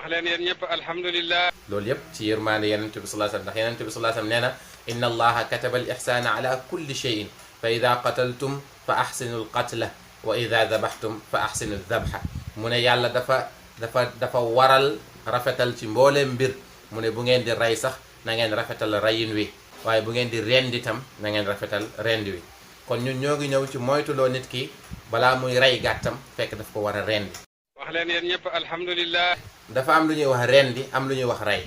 leen yéen ñëpp alhamdulillah. loolu yëpp ci yërmaande yonent bi sallallahu alayhi wa sallam ndax yonent bi sallallahu alayhi wa sallam nee na inna allaha kataba al ihsana ala kulli shay'in fa ida qataltum fa ahsinu al qatla wa ida dabaxtum fa ahsinu al dabxa mu ne yàlla dafa waral rafetal ci mbooleem mbir mu ne bu ngeen di rey sax na ngeen rafetal reyin wi waaye bu ngeen di rendi tam na ngeen rafetal rendi wi kon ñun ñoo ngi ñëw ci moytuloo nit ki balaa muy rey gàttam fekk daf ko war a rendi. wax leen yéen ñëpp alhamdulillah. dafa am lu ñuy wax rendi am lu ñuy wax rey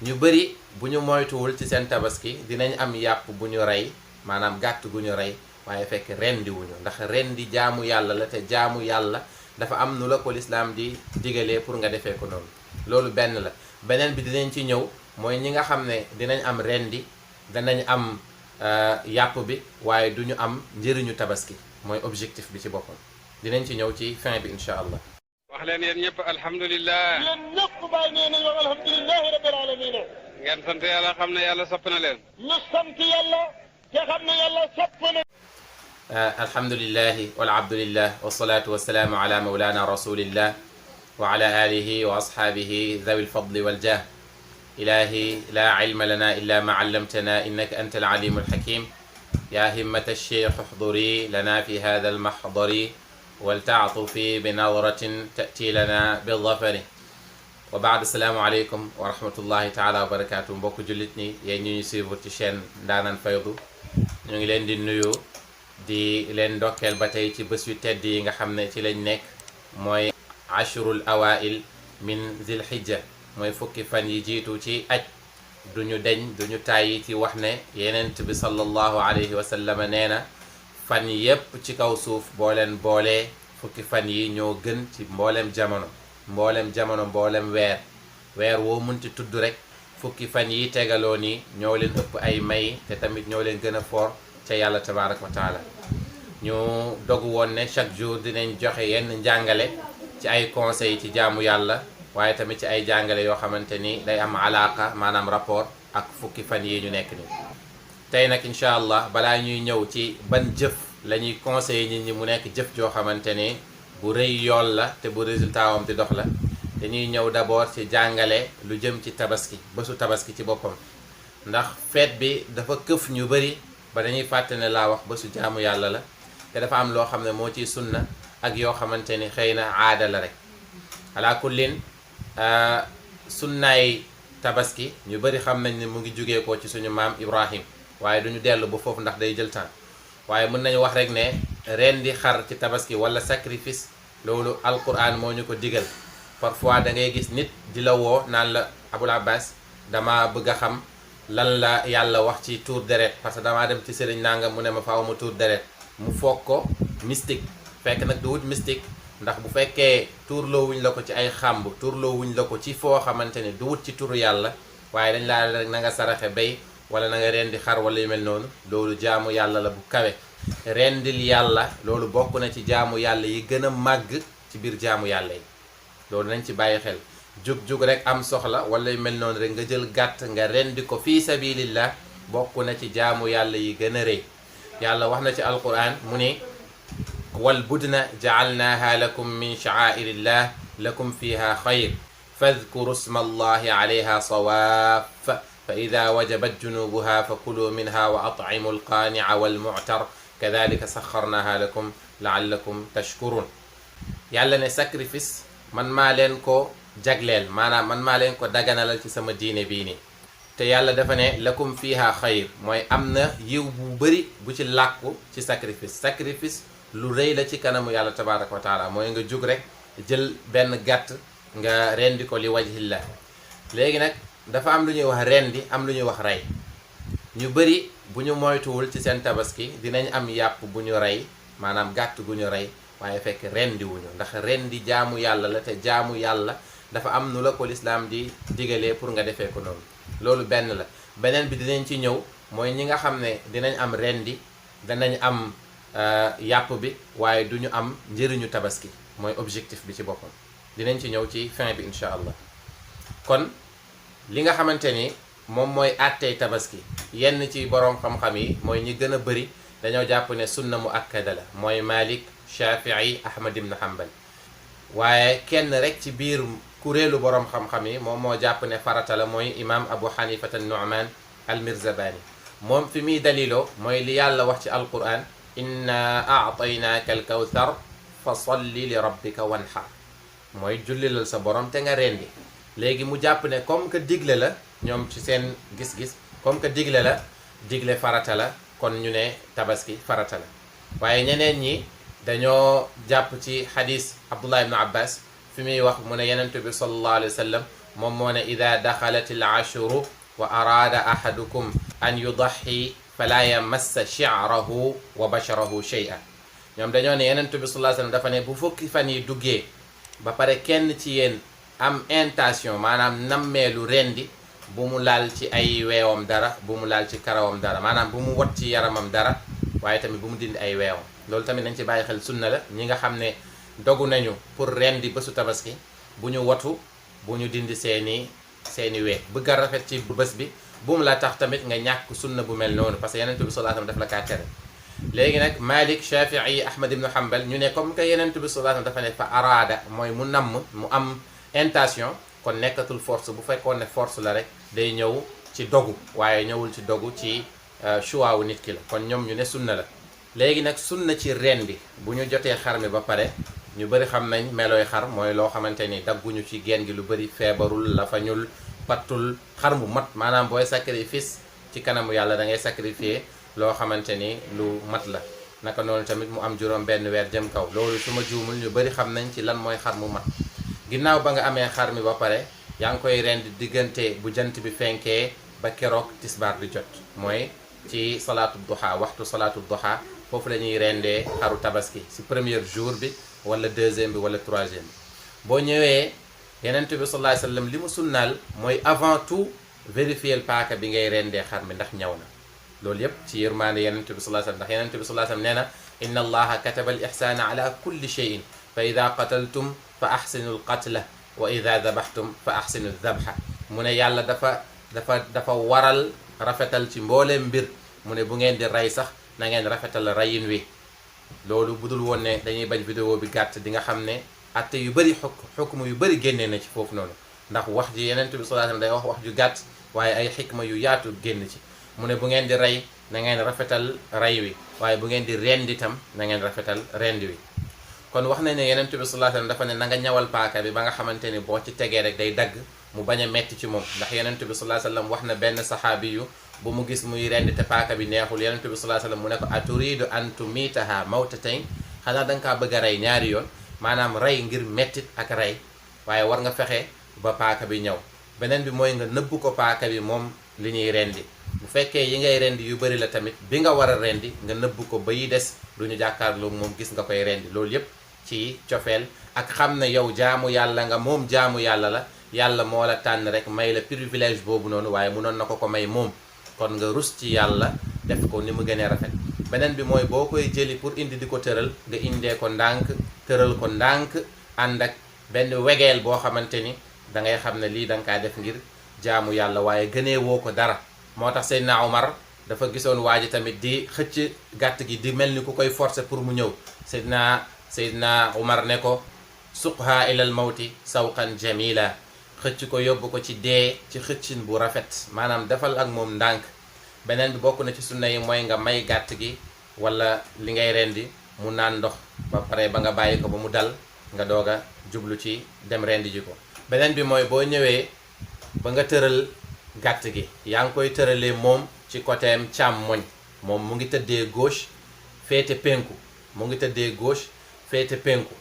ñu bëri bu ñu moytuwul ci seen tabaski dinañ am yàpp bu ñu rey maanaam gàtt gu ñu rey waaye fekk rendi wuñu ndax rendi jaamu yàlla la te jaamu yàlla dafa am nu la ko lislaam di digalee pour nga defee ko noonu loolu benn la beneen bi dinañ ci ñëw mooy ñi nga xam ne dinañ am rendi danañ am yàpp bi waaye du ñu am njëriñu tabaski mooy objectif bi ci boppam dinañ ci ñëw ci fin bi incha allah. wax leen yéen ñëpp alhamdulillah. yéen ñëpp bàyyi nee nañ wax alhamdulilahi rabbil alamin. ngeen sant yàlla xam ne yàlla sopp na leen. ñu sant yàlla te xam ne yàlla sopp na. alhamdulilahi walabdulillah wasalaatu wasalaamu ala mawlana rasulillah wa ala alihi wa ashaabihi dhawi lfadli waljah ilahi la ilma lana illa ma allamtana innaka anta alalimu alhakim ya himmata alcheikh uhduri lana fi hada almahdari waltaatufi binadratin tati lana bildafari wa baad asalaamu aleykum wa rahmatullahi taala wa barakatuh mbokk jullit ñi yéen ñu suivre ci chaîne Ndaanaan Faydu ñu ngi leen di nuyu di leen ndokkeel ba tey ci bés yu tedd yi nga xam ne ci lañ nekk mooy ashrul awail min zil hijja mooy fukki fan yi jiitu ci aj duñu deñ duñu tàyyi ci wax ne yenent bi sallallahu alayhi wa sallam nee na fan yépp ci kaw suuf boo leen boolee fukki fan yi ñoo gën ci mboolem jamono mboolem weer woo munti tudd rek fukki fan yi tegaloo ni ñoo leen ëpp ay may te tamit ñoo leen gën a foor ca yàlla tabaraka wa taala ñu dogu woon ne chaque jour dinañ joxe yenn njàngale ci ay conseils ci jaamu yàlla waaye tamit ci ay jàngale yoo xamante ni day am alaaka maanaam rapport ak fukki fan yi ñu nekk ni tey nag incha allah balaa ñuy ñëw ci ban jëf la ñuy conseiller nit ñi mu nekk jëf joo xamante ni bu rëy yool la te bu résultat wam di dox la dañuy ñëw d'abord ci jàngale lu jëm ci tabaski bésu tabaski ci boppam ndax feet bi dafa këf ñu bëri ba dañuy fàtte ne laa wax bésu jaamu yàlla la te dafa am loo xam ne moo ciy sunna ak yoo xamante ni xëy na aada la rek ala kullin sunnaay tabaski ñu bëri xam nañ ne mu ngi jugee ko ci suñu maam Ibrahim waaye duñu dellu ba foofu ndax day jël temps waaye mën nañu wax rek ne rendi xar ci tabaski wala sacrifice loolu alquran moo ñu ko digal parfois da ngay gis nit di la woo naan la Abul Abbas dama bëgg a xam lan la yàlla wax ci tuur deret parce que damaa dem ci sëriñ nanga mu ne ma faaw ma tuur deret mu foog ko mystique fekk nag du wut mystique ndax bu fekkee tuurloo wuñ la ko ci ay xàmb tuurloo wuñ la ko ci foo xamante ne du wut ci turu yàlla waaye dañ laa rek na nga saraxe bay wala na nga rendi xar wala yu mel noonu loolu jaamu yàlla la bu kawe rendil yàlla loolu bokk na ci jaamu yàlla yi gën a màgg ci biir jaamu yàlla yi loolu nañ ci bàyyi xel jug rek am soxla wala yu mel noonu rek nga jël gàtt nga rendi ko fii sabilillah bokk na ci jaamu yàlla yi gën a rëy yàlla wax na ci alquran mu ne wal budna jaalnaaha lakum min sha'airillah lakum fiha xayr fadkuru sma allahi alayha sawaaf fa ida wajabat junubuha fa kulu minha wa at'imu alqaanica walmuctar kadalika saxarnaha lakum laallakum tashkurun yàlla ne sacrifice man maa leen ko jagleel maanaam man maa leen ko daganalal ci sama diine bii nii te yàlla dafa ne lakum fiha xayr mooy am na yiw bu bëri bu ci làkku ci sacrifice lu rëy la ci kanamu yàlla tabaraka wa taala mooy nga jug rek jël benn gàtt nga rendi ko li wajhillah léegi nag dafa am lu ñuy wax rendi am lu ñuy wax rey ñu bëri bu ñu moytuwul ci seen tabaski dinañ am yàpp bu ñu rey maanaam gàtt gu ñu rey waaye fekk rendi wuñu ndax rendi jaamu yàlla la te jaamu yàlla dafa am nu la ko lislaam di digalee pour nga defee ko noonu loolu benn la beneen bi dinañ ci ñëw mooy ñi nga xam ne dinañ am rendi danañ am yàpp bi waaye du ñu am njëriñu tabaski mooy objectif bi ci boppam dinañ ci ñëw ci fin bi incha allah kon li nga xamante ni moom mooy àttey tabaski yenn ci boroom xam-xam yi mooy ñi gën a bëri dañoo jàpp ne sunna mu akkada la mooy Malik Shafii Ahmad ibn Hanbal waaye kenn rek ci biir kuréelu borom xam-xam yi moom moo jàpp ne farata la mooy imam Abu Hanifata Nu'man al-Mirzabani moom fi muy daliloo mooy li yàlla wax ci alquran inna a'taynaaka al-kawthar fa salli li rabbika wanhar mooy jullilal sa borom te nga rendi léegi mu jàpp ne comme que digle la ñoom ci seen gis-gis comme que digle la digle farata la kon ñu ne tabaski farata la waaye ñeneen ñi dañoo jàpp ci xadis Abdullah ibn Abbas fi muy wax mu ne yenentu bi sallallahu alayhi wa sallam moom moo ne ida daxalat al ashuru wa araada ahadukum an yudaxi fala yamassa shi'rahu wa basharahu shay'an ñoom dañoo ne yenentu bi sallallahu alayhi wa sallam dafa ne bu fukki fan yi duggee ba pare kenn ci yéen am intention maanaam nammeelu rendi bu mu laal ci ay weewam dara bu mu laal ci karawam dara maanaam bu mu wat ci yaramam dara waaye tamit bu mu dindi ay weewam loolu tamit nañ ci bàyyi xel sunna la ñi nga xam ne dogu nañu pour rendi bésu tabaski bu ñu watu bu ñu dindi seeni wee bëgg a rafet ci bés bi bu mu la tax tamit nga ñàkk sunna bu mel noonu parce que yeneen bi sallallahu alayhi wasallam daf la kaa tere léegi nag Malik Shafi'i Ahmad ibn Hanbal ñu ne comme que yeneen bi sallallahu alayhi wasallam dafa ne fa araada mooy mu namm mu am intention kon nekkatul force bu fekkoon ne force la rek day ñëw ci dogu waaye ñëwul ci dogu ci choix wu nit ki la kon ñoom ñu ne sunna la léegi nag sunna ci rendi bu ñu jotee xar mi ba pare ñu bëri xam nañ melooy xar mooy loo xamante ni dagguñu ci geen gi lu bëri feebarul la fañul pattul xar mu mat maanaam booy sacrifice ci kanamu yàlla da ngay sacrifier loo xamante ni lu mat la naka noonu tamit mu am juróom benn weer jëm kaw loolu su ma juumul ñu bëri xam nañ ci lan mooy xar mu mat ginnaaw ba nga amee xar mi ba pare yaa ngi koy rend diggante bu jant bi fenkee ba keroog tisbaar di jot mooy ci salaatu duha waxtu salaatu duha foofu la ñuy rendee xaru tabaski si premier jour bi wala deuxième bi wala troisième bi boo ñëwee yenent bi sallallahu alayhi wasallam li mu sunnaal mooy avant tout vérifier paaka bi ngay rendee xar mi ndax ñaw na loolu yépp ci yërmaande yenent bi sallallahu alayhi wasallam ndax yenent bi sallallahu alayhi wasallam nee na inna allaha kataba al ihsana ala kulli shay'in fa ida qataltum fa ahsinu al qatla wa ida dabaxtum fa ahsinu al dabha mu ne yàlla dafa waral rafetal ci mbooleem mbir mu ne bu ngeen di rey sax na ngeen rafetal rayin wi loolu budul woon ne dañuy bañ vidéo bi gàtt di nga xam ne atte yu bëri xukm yu bëri génnee na ci foofu noonu ndax wax ji yenent bi sallallahu alayhi wasallam day wax ju gàtt waaye ay xikma yu yaatu génn ci mu ne bu ngeen di rey na ngeen rafetal rey wi waaye bu ngeen di rendi tam na ngeen rafetal rendi wi kon wax nañ ne yenent bi sallallahu alayhi wasallam dafa ne na nga ñawal paaka bi ba nga xamante ni boo ci tegee rek day dagg mu bañ a metti ci moom ndax yenent bi sallallahu alayhi wasallam wax na benn saxaabi yu bu mu gis muy rendi te paaka bi neexul yenent bi sallallahu alayhi wasallam mu ne ko aturidu an tumitaha mawtatayn xanaa da nga kaa bëgg a rey ñaari yoon maanaam rey ngir mettit ak rey waaye war nga fexe ba paaka bi ñëw beneen bi mooy nga nëbb ko paaka bi moom li ñuy rendi bu fekkee yi ngay rendi yu bëri la tamit bi nga war a rendi nga nëbb ko ba yi des du ñu jàkkaarloo moom gis nga koy rendi loolu yépp ci cofeel ak xam ne yow jaamu yàlla nga moom jaamu yàlla la yàlla moo la tànn rek may la privilège boobu noonu waaye munoon na ko may moom kon nga rus ci yàlla def ko ni mu gënee rafet beneen bi mooy boo koy jëli pour indi di ko tëral nga indee ko ndànk tëral ko ndànk ànd ak benn wegeel boo xamante ni da ngay xam ne lii da nga kaa def ngir jaamu yàlla waaye gënee woo ko dara moo tax Seydina Omar dafa gisoon waa ji tamit di xëcc gàtt gi di mel ni ku koy forcer pour mu ñëw Seydina Omar ne ko suqha ilal mawti sawqan jamila xëcc ko yóbbu ko ci dee ci xëccin bu rafet maanaam defal ak moom ndànk beneen bi bokk na ci sunna yi mooy nga may gàtt gi wala li ngay rendi mu naan ndox ba pare ba nga bàyyi ko ba mu dal nga doog a jublu ci dem rendi ji ko beneen bi mooy boo ñëwee ba nga tëral gàtt gi yaa ngi koy tëralee moom ci côtéem càmmoñ moom mu ngi tëddee gauche féete penku mu ngi tëddee gauche féete penku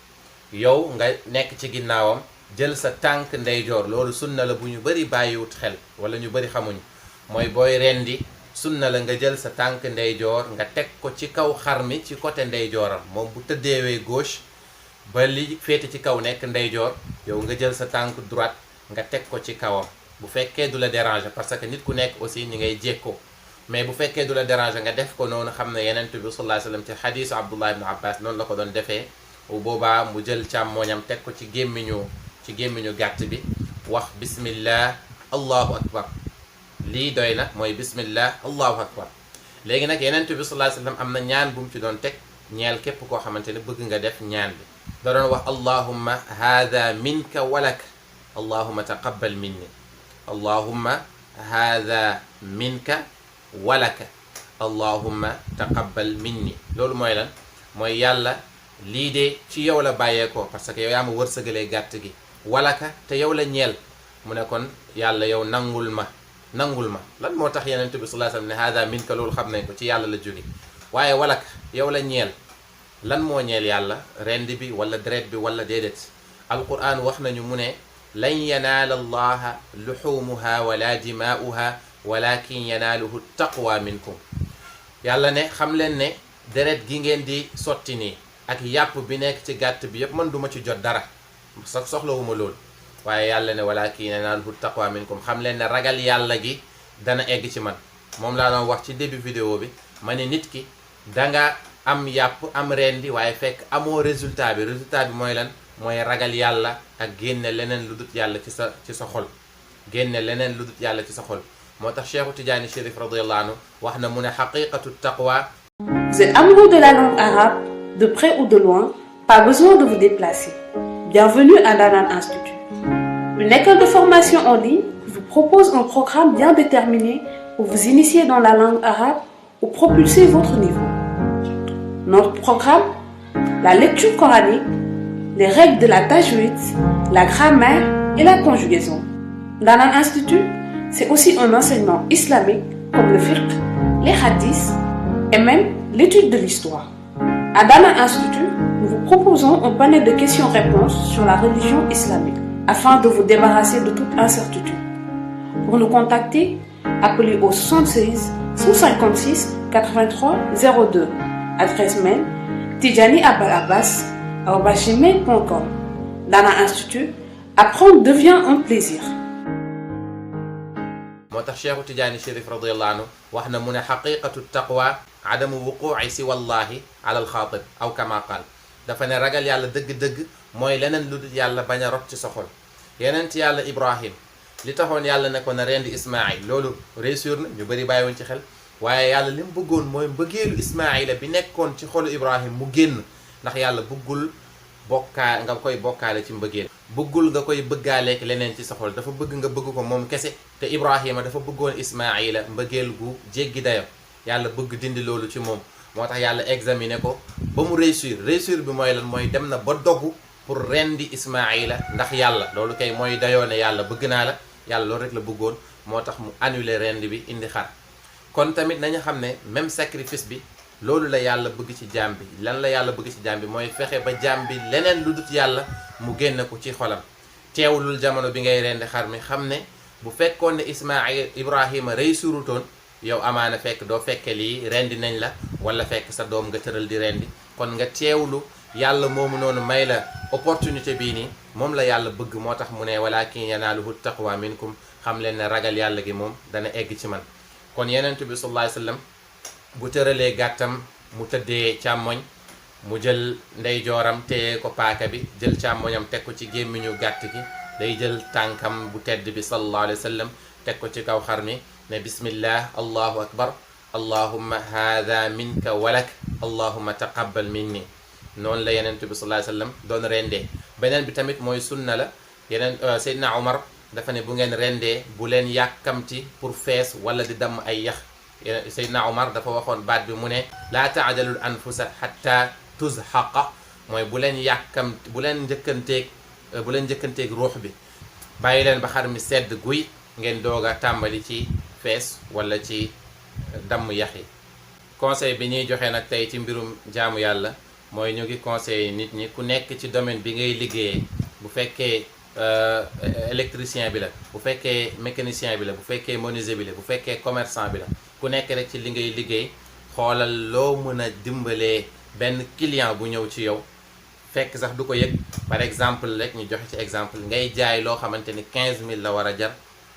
yow nga nekk ci ginnaawam jël sa tànk ndeyjoor loolu sunna la bu ñu bëri bàyyiwut xel wala ñu bëri xamuñu mooy booy rendi sunna la nga jël sa tànk ndeyjoor nga teg ko ci kaw xar mi ci côté ndeyjooram moom bu tëddeewee gauche ba li féete ci kaw nekk ndeyjoor yow nga jël sa tànk droite nga teg ko ci kawam bu fekkee du la déranger parce que nit ku nekk aussi ñi ngay jékkoo mais bu fekkee du la déranger nga def ko noonu xam ne yenent bi sallallahu alayhi wasallam ci xadiisu Abdullah ibn Abbas noonu la ko doon defee bu boobaa mu jël càmmooñam teg ko ci gémmiñu gàtt bi wax bismillah allahu akbar lii doy na mooy bismillah allahu akbar léegi nag yenent bi sallallahu alayhi wasallam am na ñaan bu mu ci doon teg ñeel képp koo xamante ne bëgg nga def ñaan bi da doon wax allahumma hadha minka walak allahumma taqabbal minni allahumma haada minka walaka allahumma taqabbal minni. loolu mooy lan? mooy yàlla lii de ci yow la bàyyeekoo parce que yow yaa ma wërsëgalee gàtt gi, walaka te yow la ñeel. mu ne kon yàlla yow nangul ma lan moo tax Yonent bi sallallahu alayhi wasallam ne haada minka? loolu xam nañ ko ci yàlla la jóge, waaye walaka yow la ñeel. lan moo ñeel yàlla? rendi bi wala deret bi wala déedéet? alquran wax nañu mu ne lan yanaala allaha luxumuha wala dimaa'uha walakin yanaaluhu taqwa minkum. yàlla ne xam leen ne deret gi ngeen di sotti nii ak yàpp bi nekk ci gàtt bi yépp man duma ci jot dara, sax soxlawuma loolu. waaye yàlla ne walakin yanaaluhu taqwa minkum, xam leen ne ragal yàlla gi dana egg ci man. moom laa doon wax ci début vidéo bi ma ne nit ki danga am yàpp am rendi waaye fekk amoo résultat bi mooy lan? mooy ragal yàlla ak génne leneen lu dut yàlla ci sa xol, génne leneen lu dut yàlla ci sa xol. moo tax Cheikhu Tidiane Chérif radiyallahu anhu wax na mu ne xaqiqatu taqwa. Vous êtes amoureux de la langue arabe, de près ou de loin, pas besoin de vous déplacer. Bienvenue à Danan Institut, une école de formation en ligne qui vous propose un programme bien déterminé pour vous initier dans la langue arabe ou propulser votre niveau. Notre programme, la lecture coranique, les règles de la tajwid, la grammaire et la conjugaison. Danan Institut, c'est aussi un enseignement islamique comme le fiqh, les hadiths et même l'étude de l'histoire. À Danan Institut, nous vous proposons un panel de questions-réponses sur la religion islamique afin de vous débarrasser de toute incertitude. Pour nous contacter, appelez au 76 156 83 02. Adresse mail tidjaniabalabbas@gmail.com. Danan Institut, apprendre devient un plaisir. moo tax Cheikhu Tidiane Chérif radiyallahu anhu wax na mu ne xaqiqatu taqwa adamu wuquuci si wallahi ala alxaatib aw kama qaal. dafa ne ragal yàlla dëgg-dëgg mooy leneen lu dul yàlla bañ a rot ci sa xol. yeneen ci yàlla Ibrahim li taxoon yàlla ne ko na rendi Ismaïl, loolu réussir na, ñu bëri bàyyiwoon ci xel. waaye yàlla li mu bëggoon mooy mbëggeelu Ismaïla bi nekkoon ci xolu Ibrahim mu génn, ndax yàlla bëggul nga koy bokkaale ci mbëggeel, bëggul nga koy bëggaaleek leneen ci sa xol, dafa bëgg nga bëgg ko moom kese. te Ibrahima dafa bëggoon Ismaïla mbëggeel gu jéggi dayo, yàlla bëgg dindi loolu ci moom. moo tax yàlla examiné ko ba mu réussir bi mooy lan? mooy dem na ba dogu pour rendi Ismaïla ndax yàlla. loolu kay mooy dayoo ne yàlla bëgg naa la, yàlla loolu rek la bëggoon. moo tax mu annulé rendi bi indi xar. kon tamit nañu xam ne même sacrifice bi loolu la yàlla bëgg ci jaam bi. lan la yàlla bëgg ci jaam bi? mooy fexe ba jaam bi leneen lu dut yàlla mu génn ko ci xolam. teewlul jamono bi ngay rendi xar mi xam ne bu fekkoon ne Ibrahima réussirutoon, yow amaana fekk doo fekke lii rendi nañ la, wala fekk sa doom nga tëral di rendi. kon nga teewlu yàlla moomu noonu may la opportunité bii nii, moom la yàlla bëgg. moo tax mu ne walakin yanaaluhu taqwa minkum, xam leen ne ragal yàlla gi moom dana egg ci man. kon Yonent bi sallallahu alayhi wasallam bu tëralee gàttam mu tëddee càmmoñ, mu jël ndeyjooram téye ko paaka bi, jël càmmoñam teg ko ci gémmiñu gàtt gi, day jël tànkam bu tedd bi sallallahu alayhi wasallam teg ko ci kaw xar mi ne bismillah allahu akbar allahumma haada minka walak allahumma taqabbal minni. noonu la Yonent bi sallallahu alayhi wasallam doon rendee. beneen bi tamit mooy sunna la. Seydina Omar dafa ne bu ngeen rendee bu leen yàkkamti pour fees wala di damm ay yax. Seydina Omar dafa waxoon baat bi mu ne laa taajalul anfusa hatta tuzhaqa, mooy bu leen njëkkanteeg ruux bi, bàyyi leen ba xar mi sedd guy ngeen doog a tàmbali ci fees wala ci damm yax yi. conseil bi ñuy joxe nag tey ci mbirum jaamu yàlla mooy ñu ngi conseil nit ñi ku nekk ci domaine bi ngay liggéeyee, bu fekkee électricien bi la, bu fekkee mécanicien bi la, bu fekkee menuisier bi la, bu fekkee commerçant bi la, ku nekk rek ci li ngay liggéey xoolal loo mën a dimbalee benn client bu ñëw ci yow fekk sax du ko yëg. par exemple rek ñu joxe ci exemple, ngay jaay loo xamante ni 15000 la war a jar,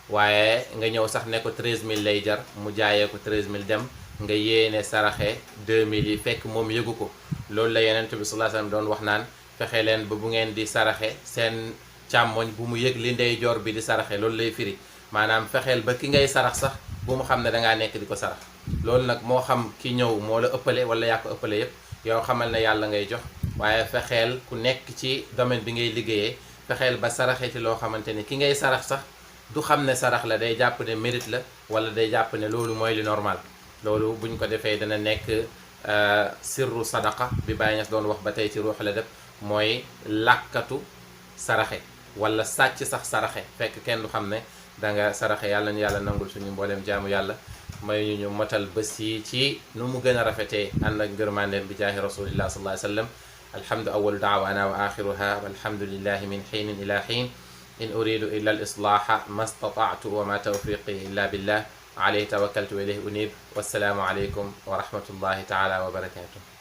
waaye nga ñëw sax ne ko 13000 lay jar, mu jaayee ko 13000 dem, nga yéene saraxe 2000 yi fekk moom yëgu ko. loolu la Yonent bi sallallahu alayhi wasallam doon wax naan fexe leen ba bu ngeen di saraxe seen càmmoñ bu mu yëg li ndeyjoor bi di saraxe. loolu lay firi maanaam fexeel ba ki ngay sarax sax bu mu xam ne dangaa nekk di ko sarax. loolu nag moo xam ki ñëw moo la ëppale wala yaa ko ëppale yépp, yow xamal ne yàlla ngay jox, waaye fexeel ku nekk ci domaine bi ngay liggéeyee fexeel ba saraxe ci loo xamante ni ki ngay sarax sax du xam ne sarax la, day jàpp ne mérite la wala day jàpp ne loolu mooy li normal. loolu buñ ko defee dana nekk sirru sadaqa bi Baye Niass doon wax ba tey ci Ruuhul Adab, mooy làkkatu saraxe wala sàcc sax saraxe fekk kenn du xam ne danga saraxe. yàlla ñu yàlla nangul suñu mbooleem jaamu yàlla, may ñu motal bés yi ci nu mu gën a rafetee ànd ak ngërmandeem bi jaahi rasulillah sallallahu alayhi wa sallam. alhamdu awalu daawana wa axiruha walhamdulillahi min xiinin ila xiin. in uridu illa al islaha ma stata'tu wa ma tawfiqi illa billah alayhi tawakkaltu wa ilayhi unib. wassalaamu alaykum wa rahmatullahi taala wa barakatuh.